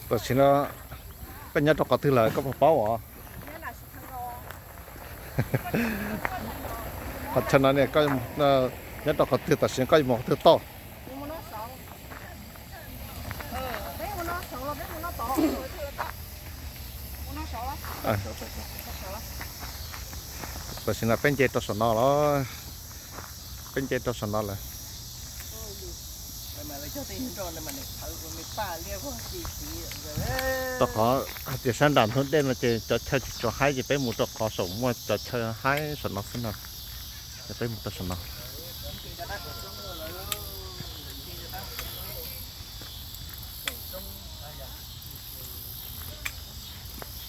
Tam sim no koj nyob rau qhov twg lawm koj puas paub os? Qhov chaw no ne, nyob rau qhov twg tam sim no koj yuav mus qhov twg tau? Tam sim no peb nce rau saum no los, peb nce rau saum no lawm. Rau qhov hais tias sab nram ntug dej no ces cov chaw tsis tshua haib ces peb mus rau qhov saum muaj cov chaw haib saum no xwb na. Ces peb mus rau saum no.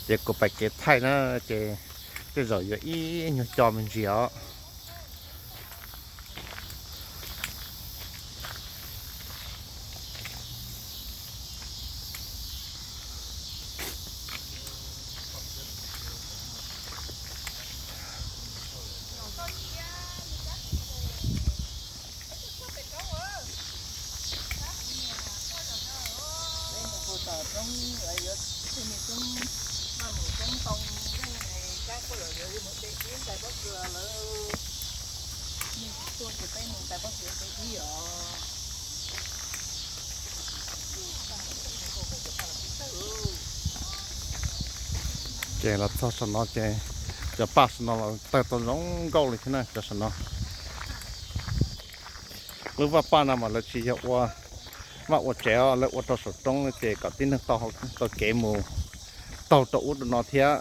Ces kuv pais kev thaij na, ces tej zaum yuav ib nyuag co me ntsis os. Ces los txog saum no ces cov paj saum no los tawg tau zoo nkauj li thiab na cov saum no. Lub vaj paj no mas lawv tsis yog ua vaj ua tsev os, lawv ua rau saum roob ces kom tib neeg tau kev mus taug rau ub rau no thiab.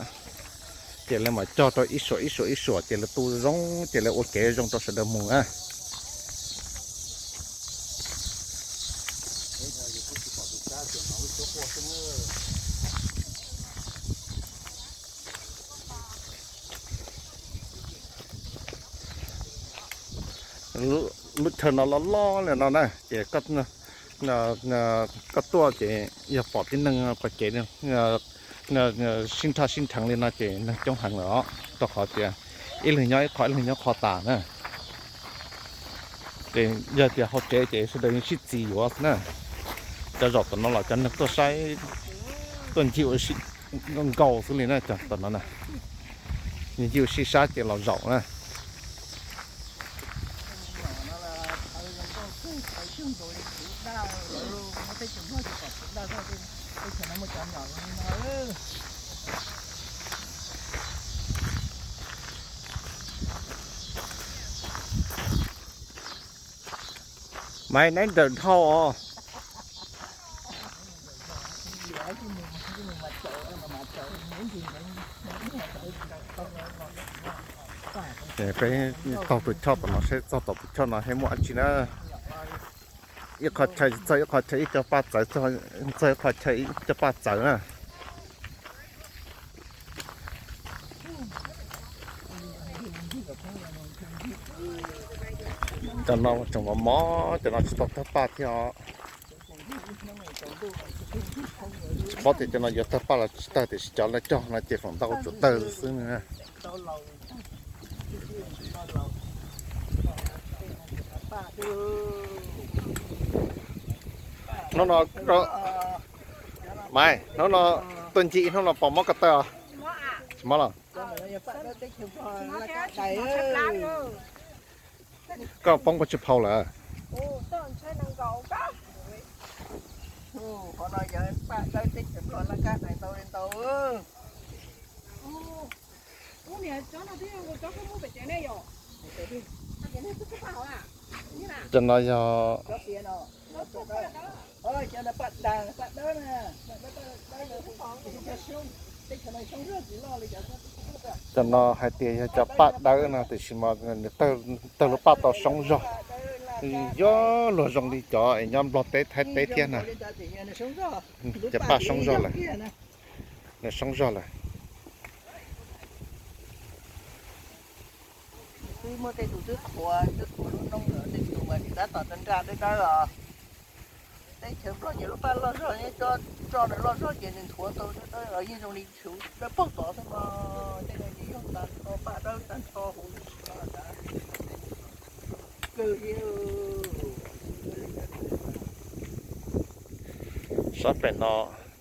Ces lawv mam cog rau ib suam ib suam ib suam ces lawv tu zoo ces lawv ua kev zoo rau sawv daws mus na. Lub chaw no loj loj li no na ces koj tuaj ces yog pom tib neeg ua kev sib nrhaj sib nrheev li no ces neeg coob heev lawm os, rau qhov tias ib leeg nyob ib qho ib leeg nyob qho tas na. Ces yog tias hauv tsev ces sawv daws yeej sib txis yuav xwb na. Cov zaum tom no los cov neeg tuaj saib tuaj ncig ua si nkaus xwb li na, cov tom no na, ncig ua si sab ces los zaum na. Maiv, neb nrawm dhau os. Peb taug tus choj tom no seb txog tom tus choj no seb muaj dab tsi na. Ib qho chaw txog ib qho chaw ib co paj txawv, txog ib qho chaw ib co paj txawv na. Cov no tseem mos mos, cov no tsis tau tawg paj thiab os. Tsis paub tias cov no yuav tawg paj los tsis tawg, tiam sis cov lawv cog no ces feem ntau tsuas tawg xwb na. Hnub no, Maiv, hnub no tuaj ncig ib hnub no pom mob ko taw os? Tsis mob los? Koj poob koj tsis phau lawm? Cov no yog, cov no hais tias yog cov paj dawb no tiam sis mas nws tawg lub paj tau soob zog, yuav luag zoo li cov es nyob Nplog teb Thaib teb thiab na. Cov paj soob zog lawm, nws soob zog lawm. Twb muaj tej tus twb qhuav, twb qhuav lub noob lawm, tej tus mas tsis tab tom nraj dawb dawb os. Teb chaws Nplog ces lub paj loj zog, tso nws loj zog ces nws nthuav tau dawb dawb, yeej zoo li tsuv dawb paug tod xwb mas. Tej no ces yog tag nrho paj dawb tag nrho huv li no. Sab pem no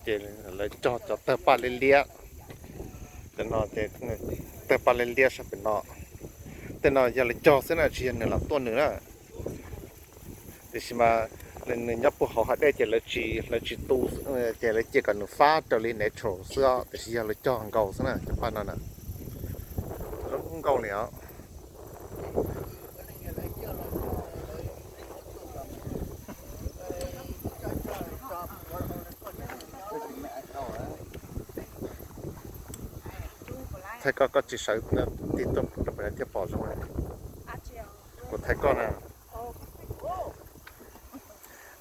Ces lawv cog cov tawg paj liab liab, cov no ces tawg paj liab liab sab pem no. Tej no yog lawv cog xwb na, tsis yog nws lam tuaj nws na. Tiam sis mas nws nyob puag hauv hav dej ces lawv tsis, lawv tsis tu, ces lawv cia kom nws fab raws li natural xwb, tiam sis yog lawv cog nkaus xwb na cov paj no na. Zoo nkauj li os. Thaij koj, koj tsis sawv tig tuaj rau pem thiaj pom zoo. Kuv thaij koj na.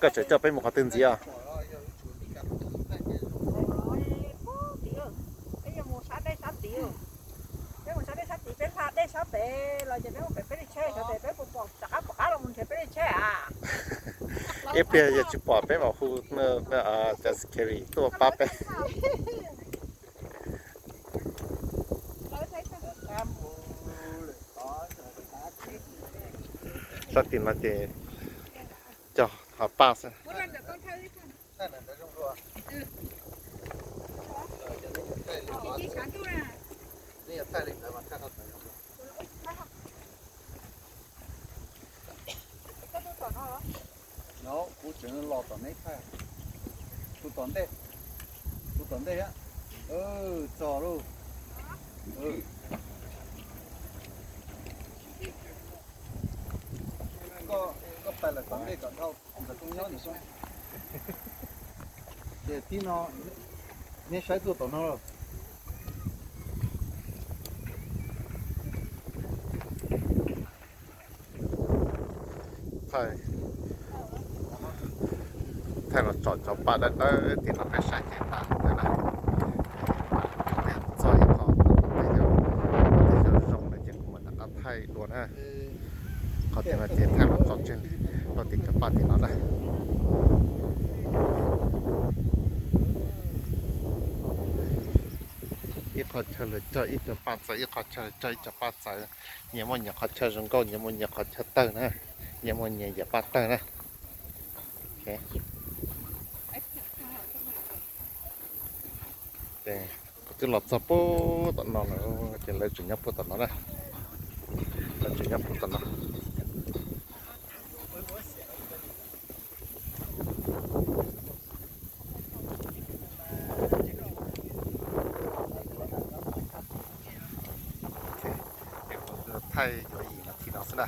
Koj tseem coj peb mus qhov twg ntxiv os? Ib pliag yog tsis pom peb mam hu cov security tuaj pab peb. Sab tim no ces cog hav paj xwb. No kuv tseem los tom neb thaij. Tus tom ntej, tus tom ntej thiab. Txog lauj. Koj pais lawm tom ntej kom dhau ntawm koj nyob ntawm koj. Ces tib no neb saib tuaj tom no lawm. Thaij los tsom cov paj dawb dawb tim no peb saib ces tag lawm na. Txog ib qho, tej zaum zoo lawm ces kuv mam rov qab thaij dua na. Qhov tim no ces thaij los tso tseg rau tim cov paj tim no na. Ib qho chaw lawv cog ib co paj txawv, ib qho chaw lawv cog ib co paj txawv. Nyias muaj nyias qhov chaw zoo nkauj, nyias muaj nyias qhov chaw tawg na, nyias muaj nyias yam paj tawg na. Kuv twb los txog puag tom no lawm, ces lawv tseem nyob puag tom no na. Lawv tseem nyob puag tom no. Ces kuv thaij yuav yim nas this no xwb na.